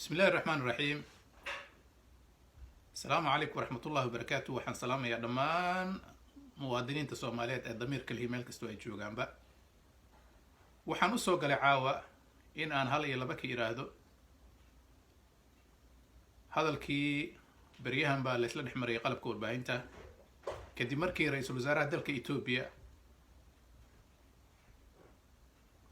Bismi illahi raxmaan raxiim. Asalaamu calaykum waraxmatullahi wabarakaatu. Waxaan salaamayaa dhammaan muwaadiniinta Soomaaliyeed ee damiirka lihi meel kastoo ay joogaanba. Waxaan usoo galay caawa in aan hal iyo laba ka iraahdo hadalkii beryahan baa laysla dhex marayay qalabka warbaahinta, kadib markii ra-iisul wasaaraha dalka Etoobiya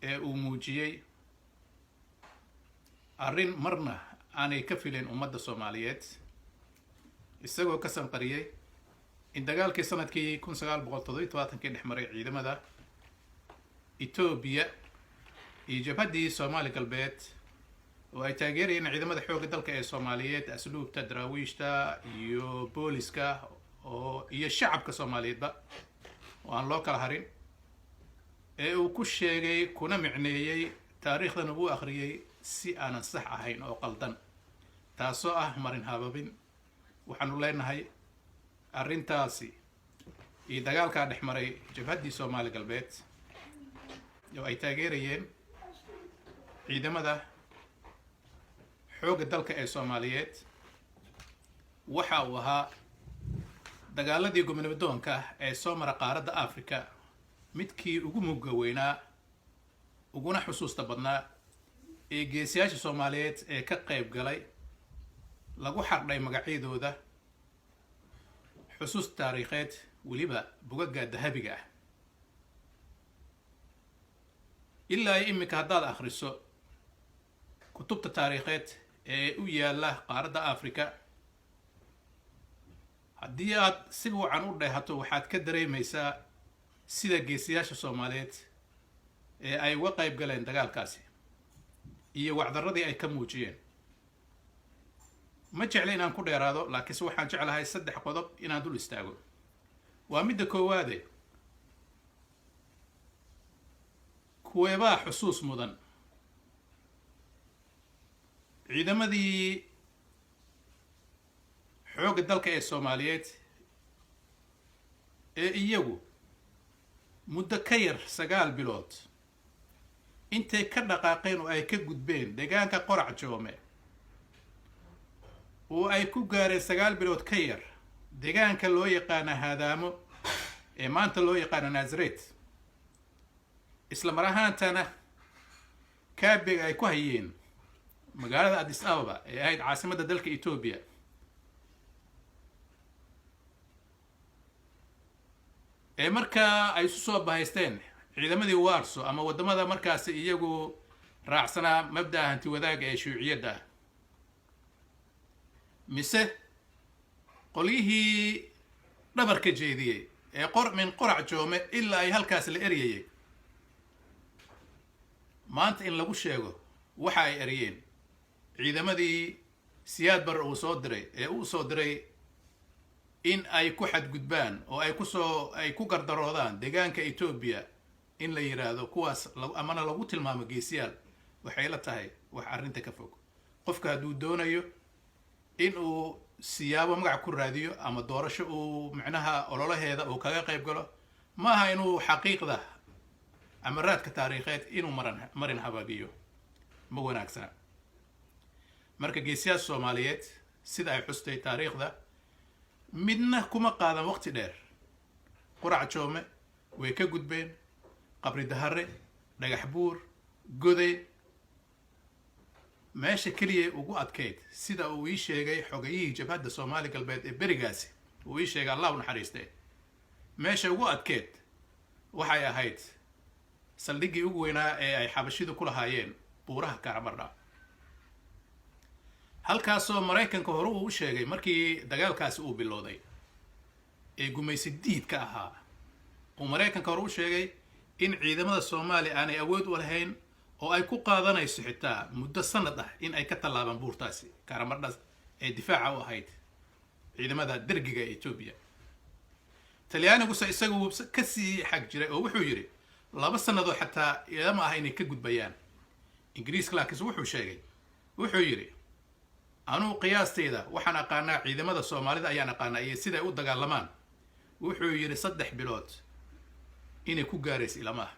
ee uu muujiyey arrin marna aanay ka filayn ummadda Soomaaliyeed, isagoo ka sanqariyey in dagaalkii sanadkii 1977-kii dhex maray ciidamada Etoobiya iyo Jabhaddii Soomaali Galbeed, oo ay taageerayeen ciidamada xoogga dalka ee Soomaaliyeed, asluubta, daraawiishta iyo booliska oo iyo shacabka Soomaaliyeedba oo aan loo kala harin, ee uu ku sheegay kuna micneeyey taariikhdan uu akhriyey si aanan sax ahayn oo qaldan, taasoo ah marin hababin. Waxaanu leenahay arrintaasi iyo dagaalkaa dhex maray Jabhaddii Soomaali Galbeed oo ay taageerayeen ciidamada xoogga dalka ee Soomaaliyeed waxa uu ahaa dagaaladii gobonimadoonka ee soo mara qaaradda Africa midkii ugu mugga weynaa uguna xusuusta badnaa, ee geesiyaasha Soomaaliyeed ee ka qayb galay lagu xardhay magacyadooda xusuus taariikheed, weliba bugagga dahabiga ah. Ilaa iminka haddaad akhriso kutubta taariikheed ee u yaalla qaaradda Africa, haddii aad si wacan u dheehato, waxaad ka dareemaysaa sida geesiyaasha Soomaaliyeed ee ay uga qayb galeen dagaalkaasi iyo wacdaradii ay ka muujiyeen. Ma jecla inaan ku dheeraado, laakiinse waxaan jeclahay saddex qodob inaan dul istaago. Waa midda koowaade: kuweebaa xusuus mudan, ciidamadii xoogga dalka ee Soomaaliyeed ee iyagu muddo ka yar 9 bilood intay ka dhaqaaqeen oo ay ka gudbeen deegaanka Qorac Joome oo ay ku gaareen 9 bilood ka yar deegaanka loo yaqaana Haadaamo ee maanta loo yaqaano Nasaret, isla mar ahaantana kaabiga ay ku hayeen magaalada Addis Ababa ee ahayd caasimadda dalka Etoobiya, ee markaa ay isu soo bahaysteen ciidamadii Warso ama waddamada markaasi iyagu raacsanaa mabda'a hanti wadaaga ee shuuciyadda ah, mise qolyihii dhabarka jeediyey ee qor min Qorac Joome ilaa ay halkaas la eryayay? Maanta in lagu sheego waxa ay eryeen ciidamadii Siyaad Barre uu soo diray ee uu soo diray in ay ku xadgudbaan oo ay kusoo ay ku gardaroodaan deegaanka Etoobiya, in la yiraahdo kuwaas amana lagu tilmaamo geesiyaal, waxay la tahay wax arrinta ka fog. Qofka hadduu doonayo in uu siyaabo magac ku raadiyo ama doorasho uu micnaha ololaheeda uu kaga qayb galo, ma aha inuu xaqiiqda ama raadka taariikheed inuu maran marin habaabiyo, ma wanaagsana. Marka geesiyaasha Soomaaliyeed, sida ay xustay taariikhda, midna kuma qaadan waqti dheer. Qurac Joome way ka gudbeen, Qabri Dahare, Dhagax Buur, Goday. Meesha keliya ugu adkayd, sida uu ii sheegay xogayihii Jabhadda Soomaali Galbeed ee berigaasi uu ii sheegay, Allah u naxariiste, meesha ugu adkeyd waxay ahayd saldhiggii ugu weynaa ee ay Xabashidu ku lahaayeen buuraha Karamardha, halkaasoo Maraykanka hore uu u sheegay markii dagaalkaasi uu bilowday ee gumaysi diidka ahaa, uu Maraykanka hore u sheegay in ciidamada Soomaaliya aanay awood u lahayn oo ay ku qaadanayso xitaa muddo sanad ah in ay ka tallaabaan buurtaasi Karamardhas ee difaaca u ahayd ciidamada Dergiga ee Etoobiya. Talyaaniguse isagu kasii xag jiray oo wuxuu yidhi 2 sanadoo xataa ilama ah inay ka gudbayaan. Ingiriiska laakiinse wuxuu sheegay, wuxuu yidhi: "Anuu qiyaastayda waxaan aqaanaa ciidamada Soomaalida ayaan aqaanaa iyo siday u dagaalamaan." Wuxuu yidhi 3 bilood inay ku gaaraysa ilama ah.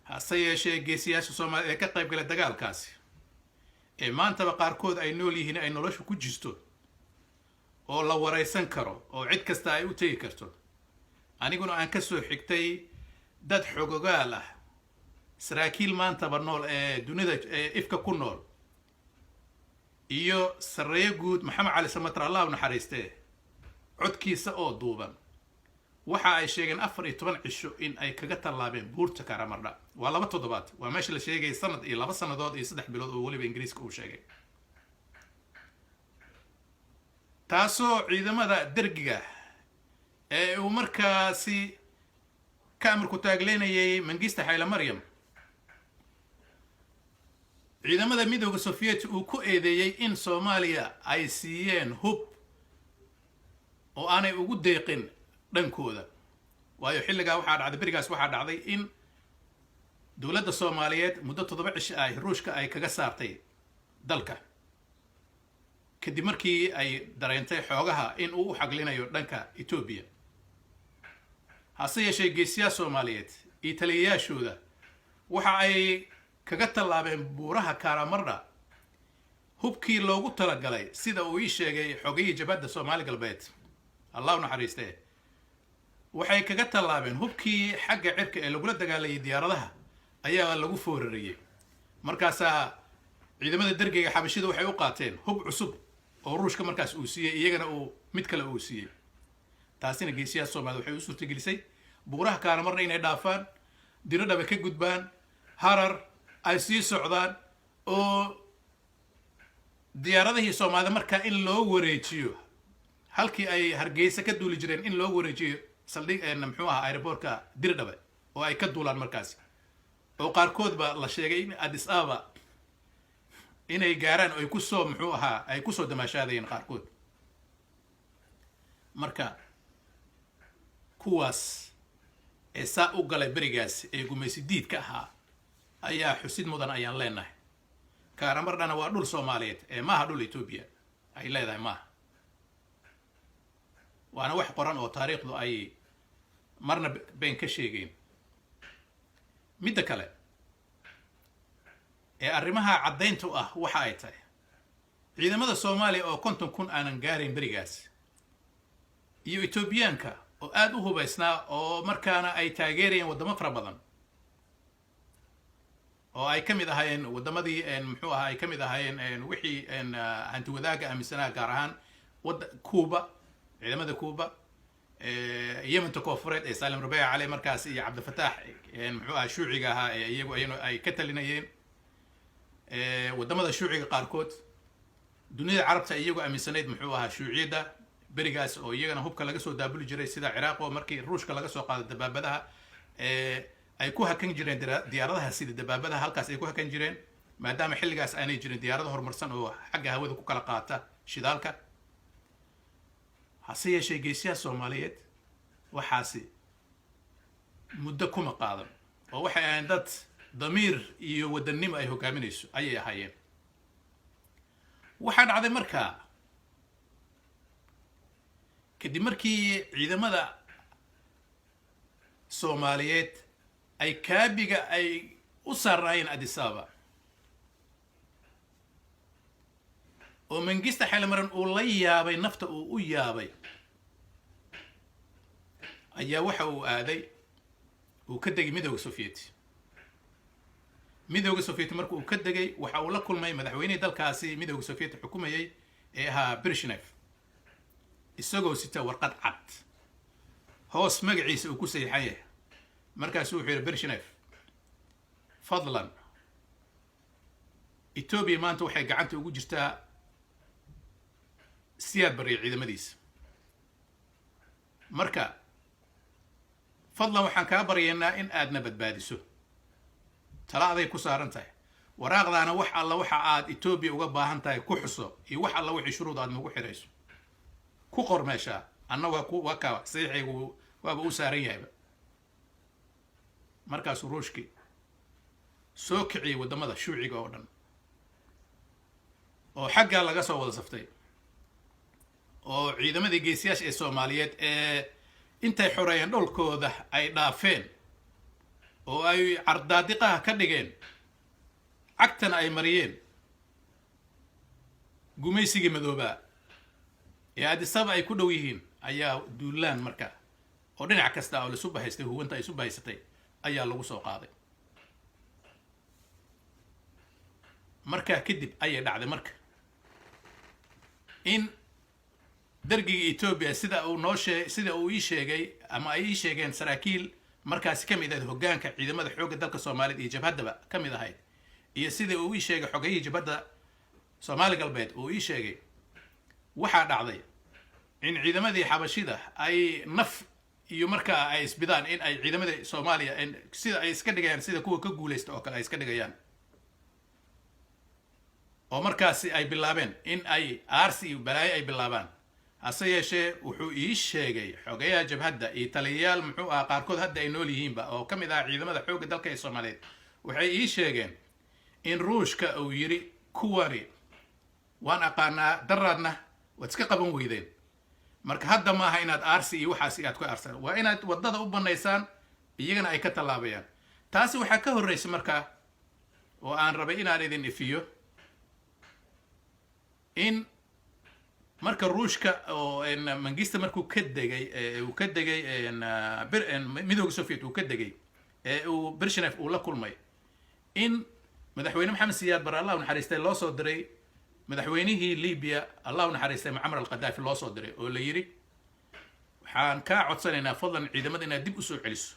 Hase yeeshee geesiyaasha Soomaalida ee ka qayb galay dagaalkaasi Ee maantaba qaarkood ay nool yihiin, ay nolosha ku jirto, oo la waraysan karo, oo cid kasta ay u tegi karto, aniguna aan ka soo xigtay dad xogogaal ah, saraakiil maantaba nool ee dunida ee ifka ku nool, iyo Sarreeye Guud Maxamed Cali Samatar, Allah u naxariistee, codkiisa oo duuban, waxa ay sheegeen 14 cisho in ay kaga tallaabeen buurta Karamardha. Waa 2 toddobaad. Waa meesha la sheegayay sanad iyo 2 sannadood iyo 3 bilood oo weliba Ingiriiska uu sheegay, taasoo ciidamada Dergiga ee uu markaasi ka amarku taagleynayay Mangista Xayla Maryam, ciidamada Midooda Soviet uu ku eedeeyey in Soomaaliya ay siiyeen hub oo aanay ugu deeqin dhankooda. Waayo, xilligaa waxaa dhacday, berigaas waxaa dhacday in dowladda Soomaaliyeed muddo 7 cisho ah Ruushka ay kaga saartay dalka, kadib markii ay dareentay xoogaha in uu u xaglinayo dhanka Etoobiya. Hase yeeshee, geesiyaal Soomaaliyeed iyo taliyayaashooda waxa ay kaga tallaabeen buuraha Karamardha hubkii loogu talagalay, sida uu ii sheegay xogayihii Jabhadda Soomaali Galbeed, Allah u naxariistee. Waxay kaga tallaabeen hubkii xagga cirka ee lagula dagaalayay diyaaradaha ayaa lagu foorariyey. Markaasaa ciidamada Dergeyga Xabashida waxay u qaateen hub cusub oo Ruushka markaas uu siiyey, iyagana uu mid kale uu siiyey. Taasina geesiyaha Soomaalida waxay u suurtagelisay buuraha Kaaramarna inay dhaafaan, Dirodhabe ka gudbaan, Harar ay sii socdaan, oo diyaaradihii Soomaalida markaa in loo wareejiyo halkii ay Hargeysa ka duuli jireen, in loo wareejiyo saldhig, muxuu ahaa, airportka Dirdhabe, oo ay ka duulaan markaasi, oo qaarkoodba la sheegay in Addis Ababa inay gaaraan oo ay kusoo, muxuu ahaa, ay kusoo damaashaadayeen qaarkood. Marka kuwaas ee saa u galay berigaas ee gumaysi diidka ahaa ayaa xusid mudan ayaan leenahay. Kaaramardhana waa dhul Soomaaliyeed ee maaha dhul Etoobiya ay leedahay, maaha. Waana wax qoran oo taariikhdu ay marna been ka sheegeyn. Midda kale ee arrimaha caddaynta u ah waxa ay tahay ciidamada Soomaaliya oo 50,000 aanan gaarayn berigaas iyo Etoobiyaanka oo aada u hubaysnaa, oo markaana ay taageerayeen waddamo fara badan oo ay ka mid ahaayeen waddamadii, muxuu ahaa, ay ka mid ahaayeen wixii hanti wadaagga aaminsanaa, gaar ahaan wadda Cuba, ciidamada Cuba, Yementa Koonfureed ee Salim Rabiic Cali markaas iyo Cabdifataax, muxuu ahaa, shuuciga ahaa ee iyagu ayna ay ka talinayeen, waddamada shuuciga qaarkood, dunida Carabta iyagoo aaminsanayd, muxuu ahaa, shuuciyadda berigaas, oo iyagana hubka laga soo daabuli jiray, sida Ciraaq oo markii Ruushka laga soo qaado dabaabadaha ay ku hakan jireen diyaaradaha, sida dabaabadaha halkaas ay ku hakan jireen, maadaama xilligaas aanay jirin diyaarado horumarsan oo xagga hawada ku kala qaata shidaalka. Hase yeeshee, geesiyaha Soomaaliyeed waxaasi muddo kuma qaadan, oo waxay ahayn dad damiir iyo wadannimo ay hogaaminayso ayay ahaayeen. Waxaa dhacday markaa, kadib markii ciidamada Soomaaliyeed ay kaabiga ay u saarnaayeen Addis Ababa, oo Mangista Xeelmaran uu la yaabay nafta uu u yaabay, ayaa waxa uu aaday, uu ka degay Midooda Soviet. Midooda Soviet marka uu ka degay, waxa uu la kulmay madaxweynihii dalkaasi Midooda Soviet xukumayay ee ahaa Brezhnev, isagoo sita warqad cad, hoos magaciisa uu ku saxiixan yahay. Markaasu wuxuu yidhi Brezhnev: "Fadlan, Etoobiya maanta waxay gacanta ugu jirtaa Siyaad Barre ciidamadiisa. Marka fadlan waxaan kaa baryaynaa in aadna badbaadiso. Tala aday ku saaran tahay. Waraaqdaana wax alla waxa aad Etoobiya uga baahan tahay ku xuso, iyo wax alla wixii shuruud aad nagu xirayso ku qor meeshaa. Anna waa ku waa kaa saxiixaygu waaba u saaran yahayba." Markaasuu Ruushki soo kiciyey waddamada shuuciga oo dhan, oo xaggaa laga soo wada saftay, oo ciidamadii geesiyaasha ee Soomaaliyeed ee intay xoreeyeen dhulkooda ay dhaafeen oo ay cardaadiqaha ka dhigeen, cagtana ay mariyeen. Gumaysigii madoobaa ee Adisaba ay ku dhow yihiin ayaa duulaan marka oo dhinac kasta oo laisu bahaystay, huwanta ay isu bahaysatay ayaa lagu soo qaaday. Markaa kadib ayay dhacday marka in Dergiga Etoobiya, sida uu noo shee sida uu ii sheegay ama ay ii sheegeen saraakiil markaasi ka mid ahayd hoggaanka ciidamada xoogga dalka Soomaaliyed iyo jabhaddaba ka mid ahayd, iyo sida uu ii sheegay xogayihii jabhadda Soomaali Galbeed uu ii sheegay, waxaa dhacday in ciidamadii Xabashida ay naf iyo markaa ay isbidaan in ay ciidamadii Soomaaliya sida ay iska dhigayaan, sida kuwa ka guulaysta oo kale ay iska dhigayaan, oo markaasi ay bilaabeen in ay aarsi iyo balaayo ay bilaabaan. Hase yeeshee, wuxuu ii sheegay xogayaha jabhadda iyo taliyayaal muxuu ahaa qaarkood hadda ay nool yihiinba oo ka mid ah ciidamada xoogga dalka ee Soomaaliyeed, waxay ii sheegeen in Ruushka uu yidhi: "Kuwani waan aqaanaa, daraadna waad iska qaban weydeen, marka hadda maaha inaad aarsi iyo waxaasi aad ku aarsaan, waa inaad waddada u banaysaan, iyagana ay ka tallaabayaan." Taasi waxaa ka horreysay markaa oo aan rabay inaan idin ifiyo in marka Ruushka oo Mangista markuu ka degay, uu ka degay Midooda Soviet uu ka degay ee uu Brezhnev uu la kulmay, in Madaxweyne Maxamed Siyaad Bare, Allah u naxariistay, loo soo diray madaxweynihii Libya, Allah u naxariistay, Mucamar Alqadaafi loo soo diray oo la yidhi: "Waxaan kaa codsanaynaa fadlan ciidamada inaad dib usoo celiso,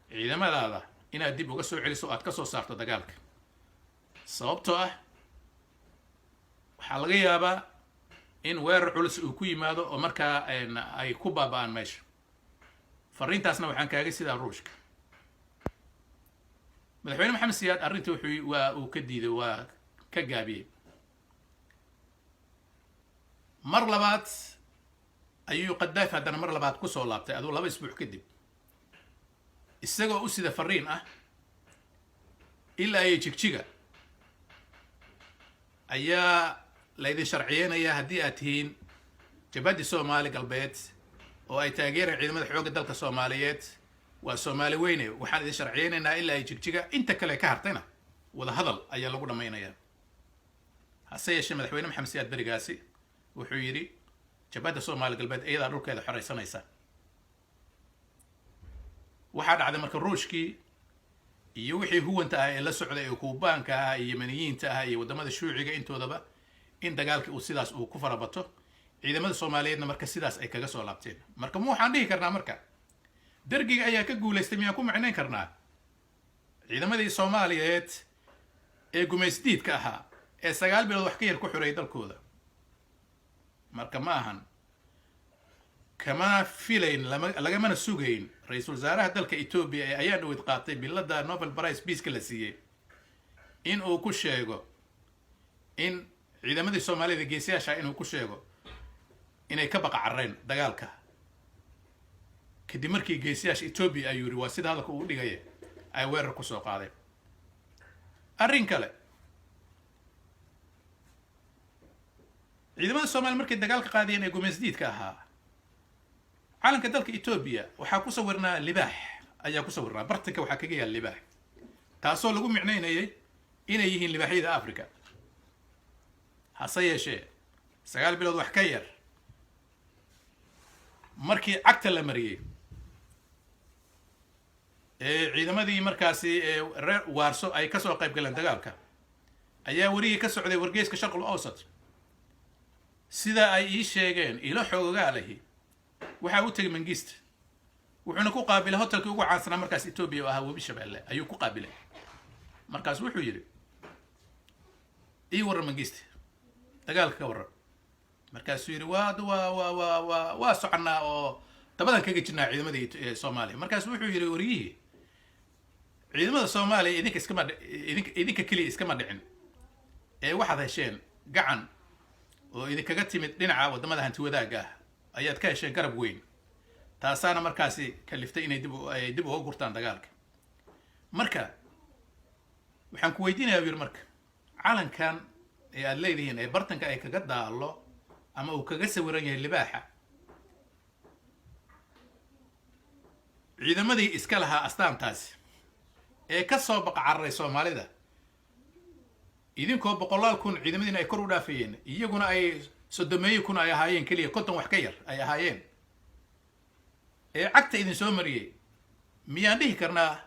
ciidamadaada inaad dib uga soo celiso o aad ka soo saarto dagaalka, sababtoo ah waxaa laga yaabaa in weerar culus uu ku yimaado oo markaa ay ku baaba'aan meesha. Fariintaasna waxaan kaaga sidaa Ruushka." Madaxweyne Maxamed Siyaad arrintii wuxuu waa uu ka diiday, waa ka gaabiyey. Mar labaad ayuu Qadaafi haddana mar labaad kusoo laabtay, aduu 2 isbuuc kadib, isagoo u sida fariin ah: "Ilaa iyo Jigjiga ayaa laydin sharciyeynayaa haddii aad tihiin Jabhaddii Soomaali Galbeed oo ay taageeraan ciidamada xoogga dalka Soomaaliyeed. Waa Soomaali weyne, waxaan idin sharciyeynaynaa ilaa ay Jigjiga, inta kale ka hartayna wada hadal ayaa lagu dhammaynayaa." Hase yeeshee, Madaxweyne Maxamed Siyaad berigaasi wuxuu yidhi: "Jabhadda Soomaali Galbeed iyadaa dhulkeeda xoreysanaysa." Waxaa dhacday marka Ruushkii iyo wixii huwanta ah ee la socday ee Kuubaanka ah iyo Yemaniyiinta ah iyo waddamada shuuciga intoodaba in dagaalkii uu sidaas uu ku farabato, ciidamada Soomaaliyeedna marka sidaas ay kaga soo laabteen. Marka ma waxaan dhihi karnaa marka Dergiga ayaa ka guulaystay? Miyaan ku macnayn karnaa ciidamadii Soomaaliyeed ee gumaysdiidka ahaa ee 9 bilood wax ka yar ku xoreeyay dalkooda? Marka ma ahan, kama filayn, lama lagamana sugayn ra-iisul wasaaraha dalka Etoobiya ee ayaa dhaweyd qaatay bilada Nobel Prize Peaceka la siiyey in uu ku sheego in ciidamadii Soomaalida geesiyaasha inuu ku sheego inay ka baqa carareen dagaalka kadib markii geesiyaasha Etoobiya, ayuu yiri, waa sida hadalka uu dhigaya, ay weerar kusoo qaadeen. Arrin kale, ciidamada Soomaaliya markay dagaalka qaadiyeen ee gumaysdiidka ahaa, calanka dalka Etoobiya waxaa ku sawirnaa libaax ayaa ku sawirnaa, bartanka waxaa kaga yaal libaax, taasoo lagu micnaynayay inay yihiin libaaxyada Africa. Hase yeeshee, 9 bilood wax ka yar markii cagta la mariyey ee ciidamadii markaasi ee reer Waarso ay kasoo qayb galeen dagaalka, ayaa werigii ka socday wargeyska Sharqul Awsat, sida ay ii sheegeen ilo xoogaa lahi, waxaa u tegay Mangista, wuxuuna ku qaabilay hotelkii ugu caansanaa markaas Etoobiya oo ahaa Webi Shabeelle ayuu ku qaabilay. Markaas wuxuu yidhi: "Ii warran Mangista, dagaalka ka warran." Markaasuu yidhi: Waa soconnaa oo dabadan kaga jirnaa ciidamadii Soomaaliya." Markaasu wuxuu yidhi wariyihii: "Ciidamada Soomaaliya idinka iskama idinka keliya iskama dhicin ee waxaad hesheen gacan oo idinkaga timid dhinaca waddamada hanti wadaagga ah, ayaad ka hesheen garab weyn, taasaana markaasi kaliftay inay dib ay dib uga gurtaan dagaalka. Marka waxaan ku weydiinayaa," yiri, "marka calankan ee aada leedihiin ee bartanka ay kaga daalo ama uu kaga sawiran yahay libaaxa, ciidamadii iska lahaa astaantaasi ee ka soo baqcararay Soomaalida Idinkoo boqolaal kun ciidamadiina ay kor u dhaafayeen, iyaguna ay 30,000 ay ahaayeen keliya, 50 wax ka yar ay ahaayeen, ee cagta idin soo mariyey, miyaan dhihi karnaa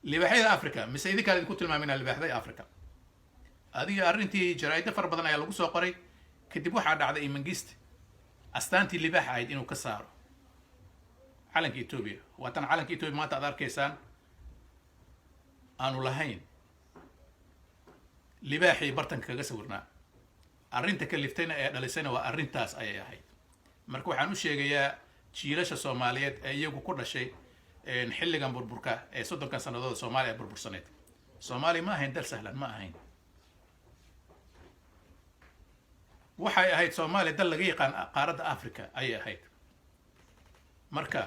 libaaxyada Africa, mise idinkaan idinku tilmaaminaa libaaxyada Africa? Adiga arrintii jaraa'iddo fara badan ayaa lagu soo qoray. Kadib waxaa dhacday in Mangiste astaantii libaaxa ahayd inuu ka saaro calanka Etoobiya. Waatan calanka Etoobiya maanta aad arkaysaan aanu lahayn libaaxii bartanka kaga sawirnaa. Arrinta kaliftayna ee dhalisayna waa arrintaas ayay ahayd. Marka waxaan u sheegayaa jiilasha Soomaaliyeed ee iyagu ku dhashay xilligan burburka ee 30kan sannadood Soomaaliya burbursaneed, Soomaaliya ma ahayn dal sahlan, ma ahayn. Waxay ahayd Soomaaliya dal laga yaqaan qaaradda Africa ayay ahayd. Marka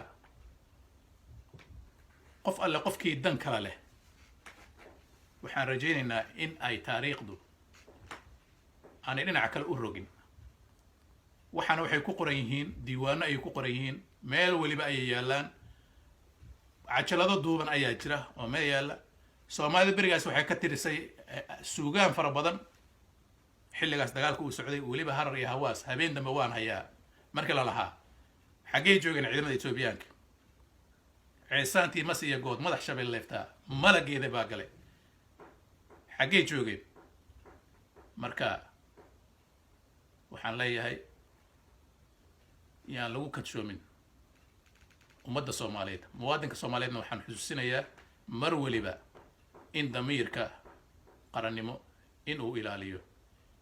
qof alle qofkii dan kala leh, waxaan rajaynaynaa in ay taariikhdu aanay dhinaca kale u rogin. Waxaana waxay ku qoran yihiin diiwaano ayay ku qoran yihiin, meel weliba ayay yaallaan, cajalado duuban ayaa jira oo meel yaalla. Soomaalida berigaas waxay ka tirisay suugaan fara badan xilligaas dagaalka uu socday, weliba Harar iyo Hawaas. Habeen dambe waan hayaa markii la lahaa xaggey joogeen ciidamada Etoobiyaanka, ceesaantii mas iyo good madax shabeel leeftaa malageeda baa galay, xaggey joogeen? Marka waxaan leeyahay, yaan lagu kadshoomin ummadda Soomaaliyeed. Muwaadinka Soomaaliyeedna waxaan xusuusinayaa mar weliba in damiirka qarannimo in uu ilaaliyo,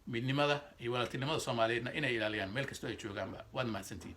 midnimada iyo walaaltinimada Soomaaliyeedna inay ilaaliyaan meel kastoo ay joogaanba. Waad mahadsantihiin.